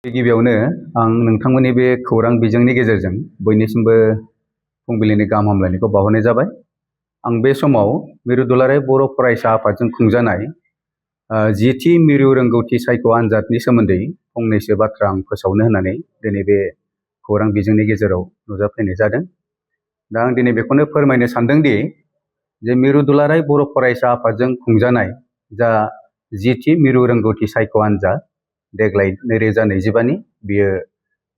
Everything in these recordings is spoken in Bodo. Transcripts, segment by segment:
गिबियावनो आं नोंथांमोननि बे खौरां बिजोंनि गेजेरजों बयनिसिमबो फुंबिलिनि गाहाम हामलायनायखौ बावहरनाय जाबाय। आं बे समाव मिरु दुलाराय बर' फरायसा आफादजों खुंजानाय 10थि मिरु रोंगौथि सायख' आनजादनि सोमोन्दै फंनैसो बाथ्रा आं फोसावनो होननानै दिनै बे खौरां बिजोंनि गेजेराव नुजाफैनाय जादों। दा आं दिनै बेखौनो फोरमायनो सानदोंदि जे मिरु दुलाराय बर' फरायसा आफादजों खुंजानाय जा 10थि मिरु रोंगौथि सायख' आनजाद देग्लाय 2025नि बियो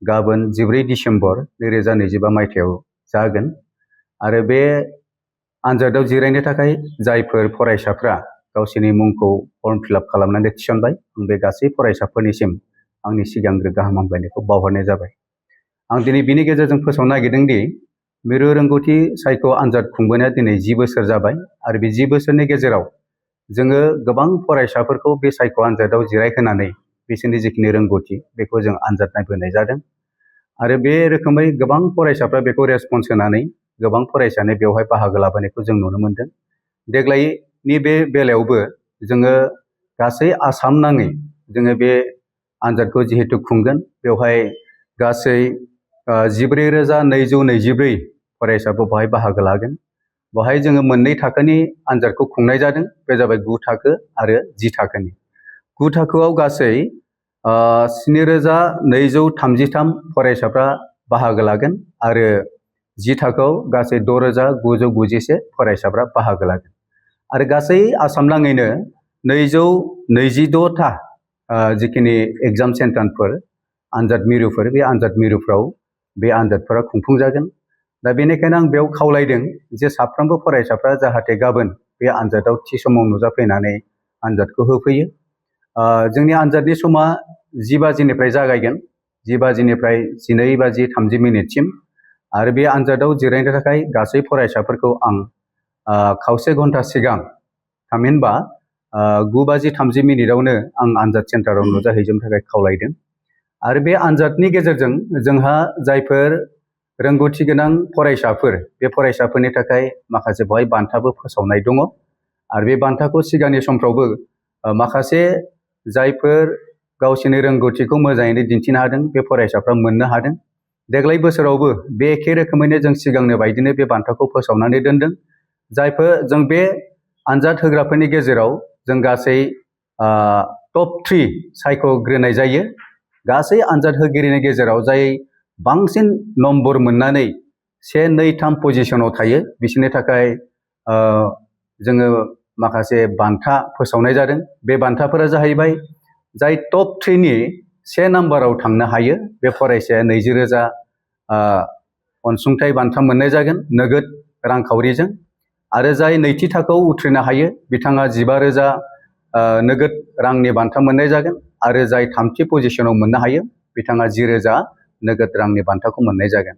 गाबोन 14 डिसेम्बर 2025 मायथाइयाव जागोन। आरो बे आनजादाव जिरायनो थाखाय जायफोर फरायसाफ्रा गावसोरनि मुंखौ फर्म फिलआप खालामनानै थिसनबाय, आं बे गासै फरायसाफोरनिसिम आंनि सिगांग्रो गाहाम हामलायनायखौ बावहरनाय जाबाय। आं दिनै बिनि गेजेरजों फोसावनो नागिरदों दि मिरु रोंगौथि सायख' आनजाद खुंबोनाया दिनै 10 बोसोर जाबाय आरो बे 10 बोसोरनि गेजेराव जोङो गोबां फरायसाफोरखौ बे सायख' आनजादाव जिरायहोनानै बिसोरनि जिखिनि रोंगौथि बेखौ जों आनजाद नायबोनाय जादों। आरो बे रोखोमै गोबां फरायसाफ्रा बेखौ रेसपन्स होनानै गोबां फरायसायानो बेवहाय बाहागो लाबोनायखौ जों नुनो मोनदों। देग्लायनि बे बेलायावबो जोङो गासै आसाम नाङै जोङो बे आनजादखौ जिहेतु खुंगोन, बेवहाय गासै 14,224 फरायसाफोर बेवहाय बाहागो लागोन। बेवहाय जोङो मोननै थाखोनि आनजादखौ खुंनाय जादों, बे जाबाय 9 थाखो आरो 10 थाखोनि। 9 थाखोआव गासै 7,233 फरायसाफ्रा बाहागो लागोन आरो 10 थाखोआव गासै 6,991 फरायसाफ्रा बाहागो लागोन। आरो गासै आसाम नाङैनो 226 जिखिनि एग्जाम सेन्टारफोर, आनजाद मिरुफोर, बे आनजाद मिरुफ्राव बे आनजादफोरा खुंफुंजागोन। दा बेनिखायनो आं बेयाव खावलायदों जे साफ्रोमबो फरायसाफ्रा जाहाथे गाबोन बे आनजादाव थि समाव नुजाफैनानै आनजादखौ होफैयो। जोंनि आनजादनि समा 10 बाजिनिफ्राय जागायगोन, 10 बाजिनिफ्राय 12:30 आरो बे आनजादाव जिरायनो थाखाय गासै फरायसाफोरखौ आं खावसे घन्टा सिगां, थामहिनबा 9:30 आं आनजाद सेन्टाराव नुजाहैजोबनो थाखाय खावलायदों। आरो बे आनजादनि गेजेरजों जोंहा जायफोर रोंगौथि गोनां फरायसाफोर, बे फरायसाफोरनि थाखाय माखासे बेवहाय बान्थाबो फोसावनाय दङ। आरो बे बान्थाखौ सिगांनि समफ्रावबो माखासे जायफोर गावसोरनि रोंगौथिखौ मोजाङैनो दिन्थिनो हादों बे फरायसाफ्रा मोननो हादों। देग्लाय बोसोरावबो बे एखे रोखोमैनो जों सिगांनो बायदिनो बे बान्थाखौ फोसावनानै दोनदों। जायफोर जों बे आनजाद होग्राफोरनि गेजेराव जों गासै टप 3 सायख'ग्रोनाय जायो। गासै आनजाद होगिरिनि गेजेराव जाय बांसिन नम्बर मोननानै 1, 2, 3 पजिशनाव थायो बिसोरनि थाखाय जोङो माखासे बान्था फोसावनाय जादों। बे बान्थाफोरा जाहैबाय जाय टप 3नि 1 नाम्बाराव थांनो हायो बे फरायसाया 20,000 अनसुंथाइ बान्था मोननाय जागोन नोगोद रांखावरिजों। आरो जाय नैथि थाखोआव उथ्रिनो हायो बिथाङा 15,000 नोगोद रांनि बान्था मोननाय जागोन। आरो जाय थामथि पजिशनाव मोननो हायो बिथाङा 10,000 नोगोद रांनि बान्थाखौ मोननाय जागोन।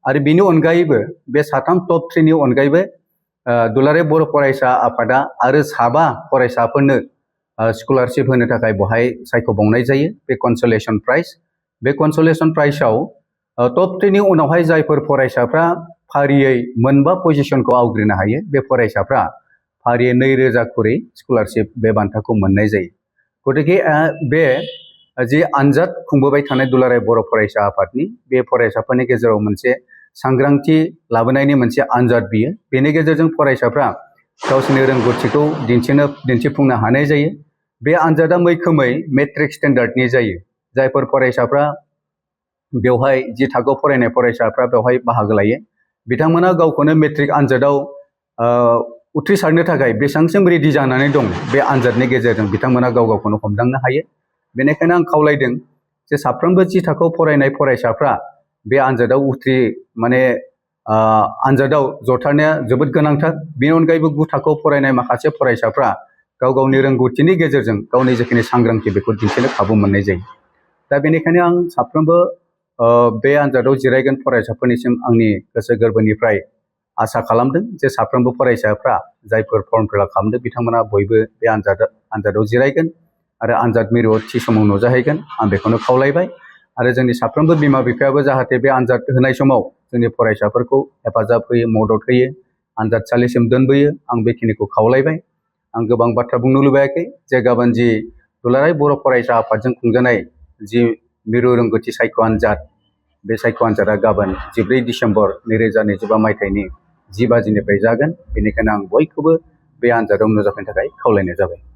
आरो बिनि अनगायैबो बे साथाम टप 3नि अनगायैबो दुलाराय बर' फरायसा आफादा आरो 7 फरायसाफोरनो स्कलारशिप होनो थाखाय बेवहाय सायख'बावनाय जायो, बे कनसलेसन प्राइज। बे कनसलेसन प्राइजआव टप 3नि उनावहाय जायफोर फरायसाफ्रा फारियै मोनबा पजिशनखौ आवग्रिनो हायो बे फरायसाफ्रा फारियै 2,000 खरै स्कलारशिप बे बान्थाखौ मोननाय जायो। गतिके बे जि आनजाद खुंबोबाय थानाय दुलाराय बर' फरायसा आफादनि बे फरायसाफोरनि गेजेराव मोनसे सांग्रांथि लाबोनायनि मोनसे आनजाद बियो। बेनि गेजेरजों फरायसाफ्रा गावसोरनि रोंगौथिखौ दिन्थिफुंनो हानाय जायो। बे आनजादा मैखोमै मेट्रिक स्टेन्डार्डनि जायो। जायफोर फरायसाफ्रा बेवहाय 10 थाखोआव फरायनाय फरायसाफ्रा बेवहाय बाहागो लायो, बिथांमोना गावखौनो मेट्रिक आनजादाव उथ्रिसारनो थाखाय बेसेबांसिम रेडि जानानै दं बे आनजादनि गेजेरजों बिथांमोना गाव गावखौनो हमदांनो हायो। बेनिखायनो आं खावलायदों जे साफ्रोमबो 10 थाखोआव फरायनाय फरायसाफ्रा बे आनजादाव आनजादाव जथारनाया जोबोद गोनांथार। बेनि अनगायैबो 9 थाखोआव फरायनाय माखासे फरायसाफ्रा गाव गावनि रोंगौथिनि गेजेरजों गावनि जिखिनि सांग्रांथि बेखौ दिन्थिनो खाबु मोननाय जायो। दा बेनिखायनो आं साफ्रोमबो बे आनजादाव जिरायगोन फरायसाफोरनिसिम आंनि गोसो गोरबोनिफ्राय आसा खालामदों जे साफ्रोमबो फरायसाफ्रा जायफोर फर्म फिलआप खालामदों बिथांमोना बयबो बे आनजादाव जिरायगोन आरो आनजाद मिरुआव थि समाव नुजाहैगोन, आं बेखौनो खावलायबाय। आरो जोंनि साफ्रोमबो बिमा बिफायाबो जाहाथे बे आनजाद होनाय समाव जोंनि फरायसाफोरखौ हेफाजाब होयो, मदद होयो, आनजादसालिसिम दोनबोयो, आं बेखिनिखौ खावलायबाय। आं गोबां बाथ्रा बुंनो लुबैयाखै जे गाबोन जि दुलाराय बर' फरायसा आफादजों खुंजानाय जि मिरु रोंगौथि सायख' आनजाद, बे सायख' आनजादा गाबोन 14 डिसेम्बर 2025 मायथाइनि 10 बाजिनिफ्राय जागोन। बेनिखायनो आं बयखौबो बे आनजादाव नुजाफैनो थाखाय खावलायनाय जाबाय।